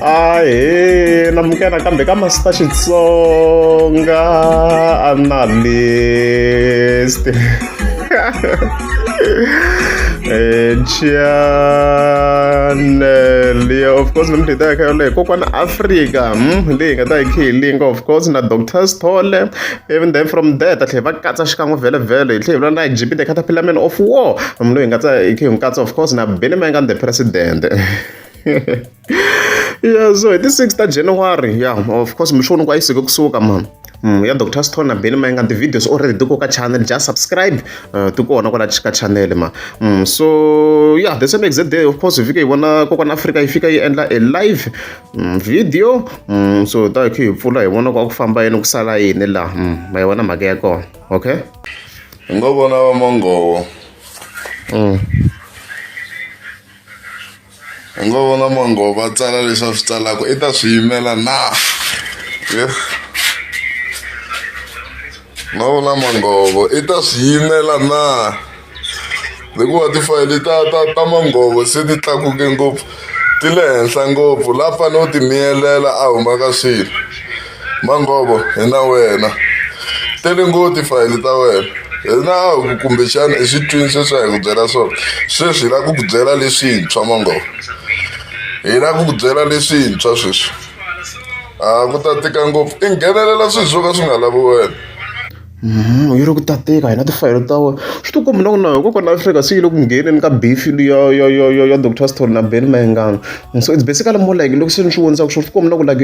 Ahee, namukela kambe ka Master Xitsonga Analyst. Channel yeah, of course namuntlha hi ta ya kha yoleyo kokwana Africa leyi hi nga ta yi khe hi linka of course na Doctor Sithole even then from there ta tlhela va katsa xikan'we vhele vhele hi tlhela hi vula na GP the Caterpillar Man of War loyi hi nga tsa hi khe hi n'wi katsa of course na Benny Mayengani the President. Yeah, so hi ti 6 ta January, yeah, of course mi swi vona ku a yi suke kusuka man. Ya Dr. Stone na Benny Mayengani ti-videos already ti ko ka channel, just subscribe ti kona kwala ka channel ma. So yeah, the same exact day of course hi fike hi vona kokwana Afrika yi fika yi endla a live video. So ta hi khe hi pfula hi vona ku a ku famba yini ku sala yini laha. Ma yi vona mhaka ya kona. Okay? Hi ngo vona va manghovo. Hi ngo vona Mangovo a tsala leswi a swi tsalaka i ta swi yimela na no vona Manghovo i ta swi yimela na hikuva tifayili ta Manghovo se ti tlakuke ngopfu ti le henhla ngopfu la fanele u ti miyelela a huma ka swilo Manghovo hi na wena tele ngopfu tifayili ta wena. Hina a hi ku kumbexana i swi twini sweswi a hi ku byela swona sweswi hi lava ku ku byela leswintshwa mangoma hi lava ku ku byela leswintshwa sweswi a ku ta tika ngopfu i nghenelela swilo swo ka swi nga lavi wena. Yi ri ku ta tika hina tifayele ta wena swi ti komba na ku na kokwana Afrika se yi le ku ngheneni ka beef ya ya ya ya ya Doctor Sithole na Benny Mayengani so it's basically more like loko se ni swi vonisaka swona swi komba na ku like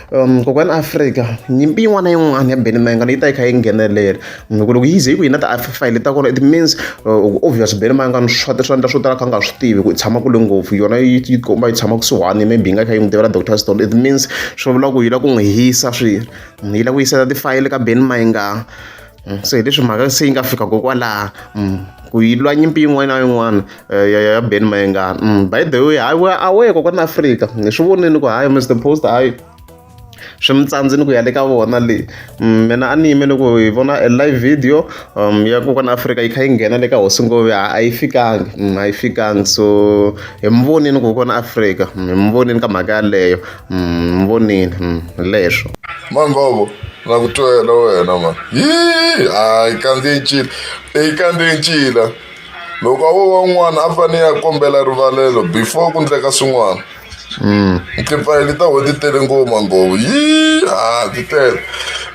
Kokwani Afrika nyimpi yin'wana na yin'wana ya Benny Mayengani yi ta yi kha yi nghenelela hi ku loko yi ze yi ku yi na ti-file ta kona it means obvious Benny Mayengani swa swi endla swo tala a kha a nga swi tivi ku i tshama kule ngopfu yona yi yi komba yi tshama kusuhani maybe yi nga kha yi n'wi tivela Doctor Sithole it means swi vula ku yi lava ku n'wi hisa swilo yi lava ku yisela tifayele ka Benny Mayengani. Se hi leswi mhaka se yi nga fika kokwalaho ku yi lwa nyimpi yin'wana na yin'wana ya ya Benny Mayengani. By the way hayi away kokwana Afrika ni swi vonile ku hayi Mister Post hayi swi mi tsandzile ku ya le ka vona le. Mina a ni yimele ku hi vona a live video ya kokwana Afrika yi kha yi nghena le ka hosi Ngove a yi fikangi a yi fikangi so hi mi vonile kokwana Afrika hi mi vonile ka mhaka yaleyo mi vonile leswo. Manghovo na ku twela wena mani hii hayi kandziye ncila i kandziye ncila loko a wo va un'wana a fane ya kombela rivalelo before ku ndleka swin'wana tipfayili ta wena ti tele ngopfu manghovo yii ha ti tele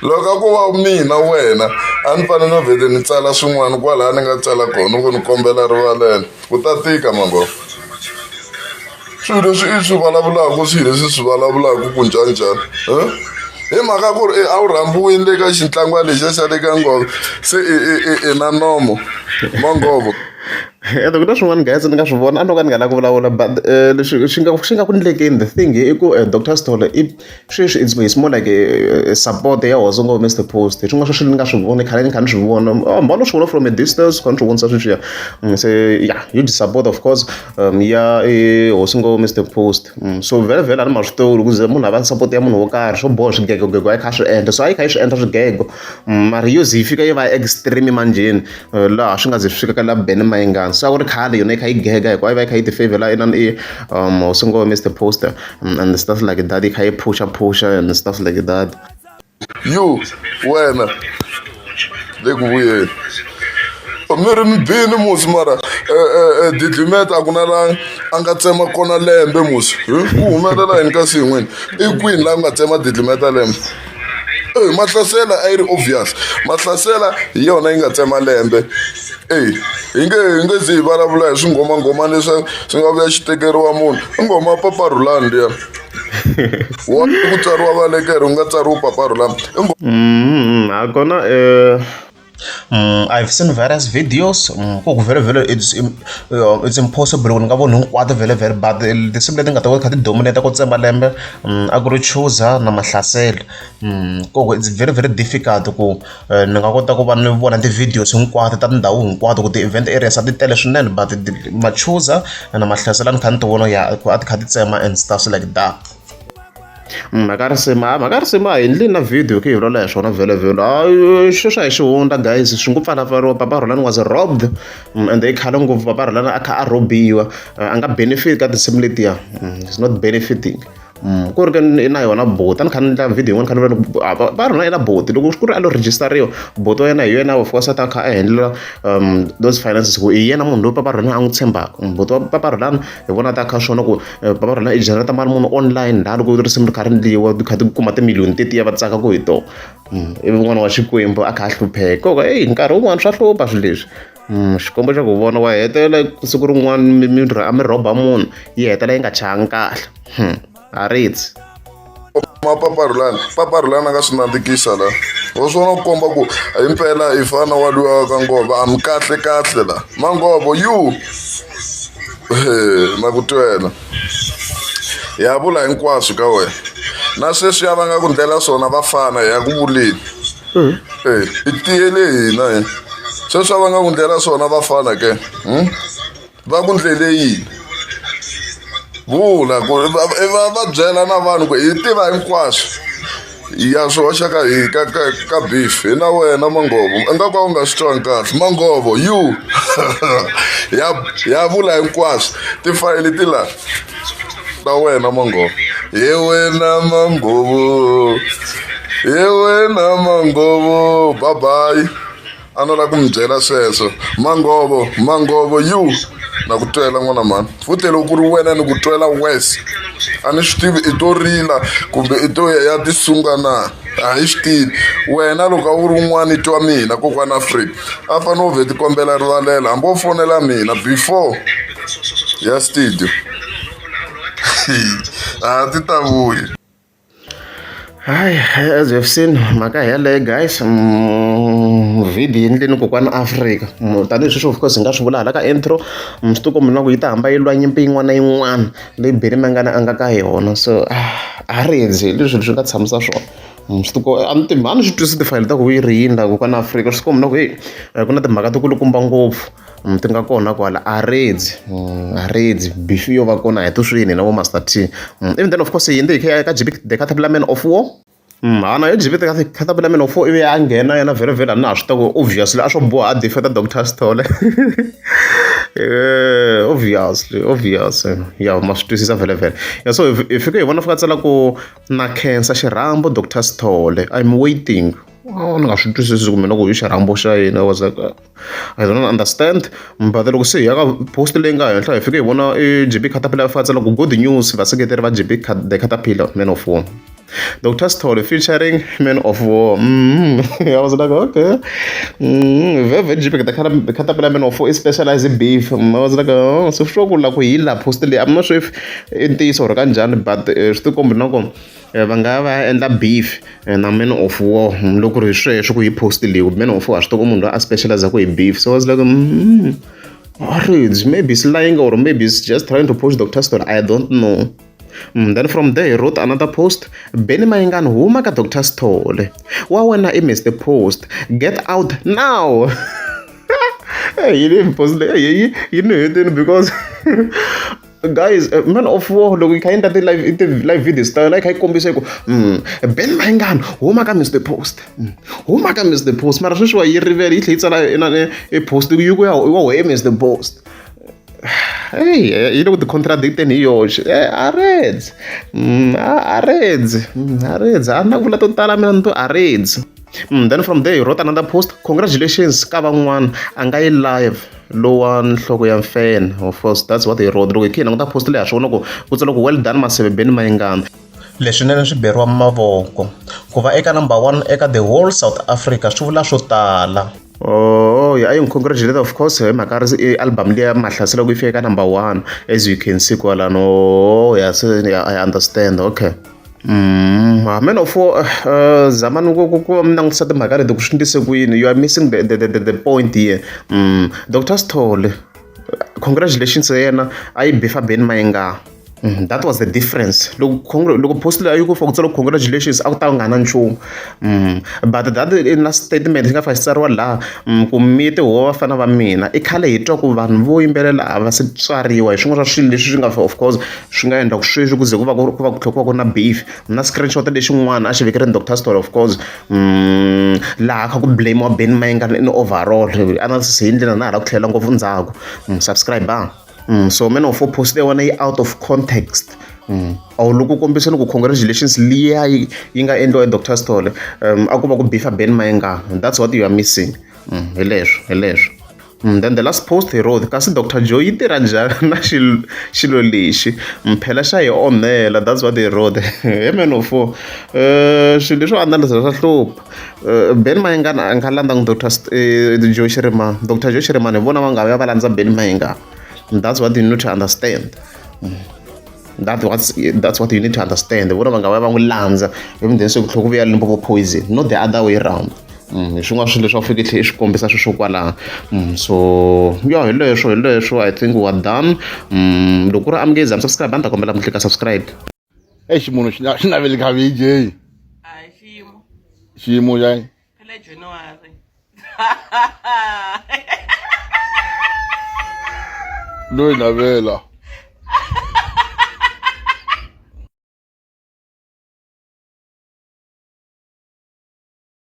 loko a ko va mina wena a ni fane no vhele ni tsala swin'wana kwalaya ni nga tsala kona ku ni kombela rivalelo ku ta tika manghovo. Swilo leswi i swi vulavulaka swilo leswi swi vulavulaka ku njhaninjhani hi mhaka ku ri a wu rhambiwile le ka xintlangwana lexiya xa le ka nghovo se i na nomo manghovo. Ende ku na swin'wana guys ni nga swi vona a no ka ni nga lavi ku vulavula but leswi swi nga swi nga ku ndlekeni the thing i ku Doctor Sithole i sweswi it's more like support ya hosi ngo Mister Post hi swin'wana swa swilo ni nga swi voni khale ni kha ni swi vona hambi no swi vona from a distance kha ni swi vonisa sweswiya se yeah huge support of course ya hosi ngo Mister Post so vhele vhele a ni ma swi tivi ku ze munhu a va support ya munhu wo karhi swo boha swigegogego a yi kha a swi endla so a yi kha yi swi endla swigego mara yo ze yi fika yi va extreme manjheni laha swi nga ze swi fika ka la Benny Mayengani se a ku ri khale yona yi kha yi gega hikuva a yi va yi kha yi ti favor inani i hosi ngo Mister Post and stuff like that yi kha yi phusha phusha and stuff like that. You wena le ku vuyeni mi ri mi bini musi mara didlimeta a ku na la a nga tsema kona lembe musi ku humelela yini kasi hi n'wini i kwini la ku nga tsema didlimeta lembe e mahlasela a yi ri obvious mahlasela hi yona yi nga tsema lembe e hi nge zi hi vulavula hi swingomangomani leswi swi nga vuya xi tekeriwa munhu i nghoma papa rhulani liya wa ku tsariwa valekere u nga tsariwi papa rhulani i Hakona I've seen various videos ku ku vhele vhele it's impossible ku ni nga voni hinkwato vhele vhele but tinsimu leti nga ta va kha ti dominate ku tsema lembe a ku ri chuza na mahlaselo ku ku it's very very difficult ku ni nga kota ku va ni vona ti-videos hinkwato ta tindhawu hinkwato ku ti-event areas a ti tele swinene but machuza na mahlaselo a ni kha ni ti vona ya ku a ti kha ti tsema and stuff like that. Mhaka risimu a mhaka risimu a hi endli na video hi khe hi vulavula hi swona vhele hayi sweswi a hi xihundla guys swi ngo pfalapfariwa Papa Rhulani was robbed ende i khale ngopfu Papa Rhulani a kha a rhobiwa a nga benefit ka tinsimu letiya is not benefiting. Ku ri ke i na yona buti a ni kha ni endla video yin'wana kha ni vula ku va ri na yena buti loko ku ri a lo register-iwa buti wa yena hi yena of course a ta kha a handle those finances ku i yena munhu loyi Papa Rhulani a n'wi tshembaka. Buti wa Papa Rhulani hi vona ta kha swona ku Papa Rhulani i generate mali muni online laha loko risimu ri kha ri endliwa ti kha ti kuma timiliyoni tetiya va tsaka ku hi tona. Ivi n'wana wa Xikwembu a kha a hlupheka hikokwalaho eyi nkarhi wun'wani swa hlupha swilo leswi. Xikwembu xa ku vona wa hetelela siku rin'wana mi mi a mi rhoba munhu yi hetelela yi nga chayanga kahle a ritsi. Ma Papa Rhulani Papa Rhulani a nga swi nandzikisa la wa swi vona ku komba ku himpela i fana wa luya ka ngova a mi kahle kahle la manghovo you na ku twela ya vula hinkwaswo ka wena na sweswiya va nga ku ndlela swona va fana hi ya ku vuleni. E i tiyele hina he sweswi a va nga ku ndlela swona vafana ke va ku ndlele yini vula ku va va byela na vanhu ku hi tiva hinkwaswo ya swi hoxa ka hi ka ka ka beef hi na wena manghovo ingaku a wu nga swi twangi kahle manghovo you ya ya vula hinkwaswo tifayili ti la ta wena manghovo ye wena manghovo ye wena manghovo bye bye a no lava ku mi byela sweswo manghovo manghovo you na ku twela n'wana mhani futhi loko ku ri wena ni ku twela worse a ni swi tivi i to rila kumbe i to ya tisunga na a hi swi tivi wena loko a wu ri un'wana i twa mina kokwana Afrika a fanele u vhe ti kombela rivalela hambi wo fonela mina before ya studio a ti ta vuya. Hayi, as you have seen mhaka hi yaleyo guys video yi endleni kokwana Afrika tanihi sweswi of course hi nga swi vula hala ka intro swi ti komba na ku yi ta hamba yi lwa nyimpi yin'wana na yin'wana leyi Benny Mayengani a nga ka yona so a ri hundzi hi leswi swi nga tshamisa swona. Swi ti a ni a ni swi twisisi tifayele ta ku yi ri yini la kokwana Afrika swi ti komba na ku heyi ku na timhaka to kulukumba ngopfu. Ti nga kona kwala a redzi a redzi beef yo va kona hi tuswini na vo Master T even then of course hi hundze hi kha hi ya ka G_B the Caterpillar Man of War hana yo G_B the Caterpillar Man of War ivi a nghena yena vhele vhele a na ha swi tiva ku obviously a swo boha a defend Doctor Sithole obviously obviously ya ma swi twisisa vhele vhele ya so hi fike hi vona fika tsala ku na khensa xirhambo Doctor Sithole I'm waiting ni nga swi twisisi ku mina ku i xirhambo xa yini I was like I don't understand but loko se hi ya ka post leyi nga henhla hi fike hi vona i G_B Caterpillar va tsala ku good news vaseketeri va G_B the Caterpillar Man of War Dr. Sithole featuring Man of War. I was like, okay. Veve G_B the Caterpillar Man of War is specialized in beef. I was like, oh, so sure ku la ku hi la post leyi. I'm not sure if i ntiyiso or kanjhani but swi tikombi na ku va nga va endla beef na Man of War loko ku ri hi sweswo ku hi post leyi Man of War ha swi tiva ku munhu loyi a specialize ku hi beef so I was like Maybe he's lying or maybe he's just trying to push Dr. Sithole I don't know. Then from there he wrote another post Benny Mayengani huma ka Dr. Sithole wa wena i Mr Post get out now. Hey, yi ni post leyi yi ni hetini because guys Man of War loko yi kha yi endla ti-live ti-live videos ta yona yi kha yi kombisa ku Benny Mayengani huma ka Mr Post huma ka Mr Post mara sweswiwa yi rivele yi tlhela yi tsala inani i post yi ku ya wa wehe Mr Post hey yi le ku ti contradicteni hi yoxe a redzi a redzi a redzi a na ku vula to tala mina ni to a redzi. Then from there he wrote another post congratulations ka van'wana a nga yi live lowa nhloko ya mfenhe of course that's what he wrote loko hi kha hi languta post leyi ha swi vona ku ku tsala ku well done Maseve Benny Mayengani. Leswinene swi beriwa mavoko ku va eka number one eka the whole South Africa swi vula swo tala. Oh, yeah, I congratulate of course hi mhaka ri album liya Mahlasela ku yi fika eka number one as you can see kwalano. Oh, yeah, so yeah, I understand. Okay. Man of War zamani ku ku ku mi langutisa timhaka leti ku swi ndlise ku yini you are missing the point here. Dr. Sithole congratulations ya yena a yi bifa Benny Mayengani. That was the difference. Loko loko post leyi a yi ku fa ku tsala congratulations a ku ta nga na nchumu. But that in last statement xi nga fika xi tsariwa laha ku mi tihuvo vafana va mina i khale hi twa ku vanhu vo yimbelela a va se tswariwa hi swin'wana swa swilo leswi swi nga of course swi nga endla ku sweswi ku ze ku va ku ku va ku tlhela ku va ku ri na beef na screenshot lexin'wana a xi vekerini Doctor Story of course laha kha ku blame-iwa Benny Mayengani in overall analysis hi ndlela na hala ku tlhelela ngopfu ndzhaku subscribe. So man of post ya wena yi out of context. A wu loko kombisa ni ku congratulations liya yi yi nga endliwa hi Dr Sithole a ku va ku beef-a Ben Mayengani. That's what you are missing. Hi leswo hi leswo. Then the last post he wrote kasi Dr Joe yi tirha njhani na xilo xilo lexi phela xa hi onhela that's what he wrote. He man of four swilo leswo analyze swa hlupha. Ben Mayengani a nga landzangi Dr Joe Shirimani. Dr Joe Shirimani hi vona va nga ya va landza Ben Mayengani. That's what you need to understand. That's what you need to understand. Vona va nga va va n'wi landza ivi then se ku tlhela ku vuya Limpopo Poison, not the other way round. Hi swin'wana swilo leswi a wu fanekele tlhela i swi kombisa sweswo kwalano. So ya hi leswo hi leswo I think we are done. Loko ku ri amukezi subscribe a ni ta kombela mi klika subscribe. Exi munhu xi xi naveli ka VJ. Hayi xiyimo. Xiyimo xa Phela January. Loyi navela.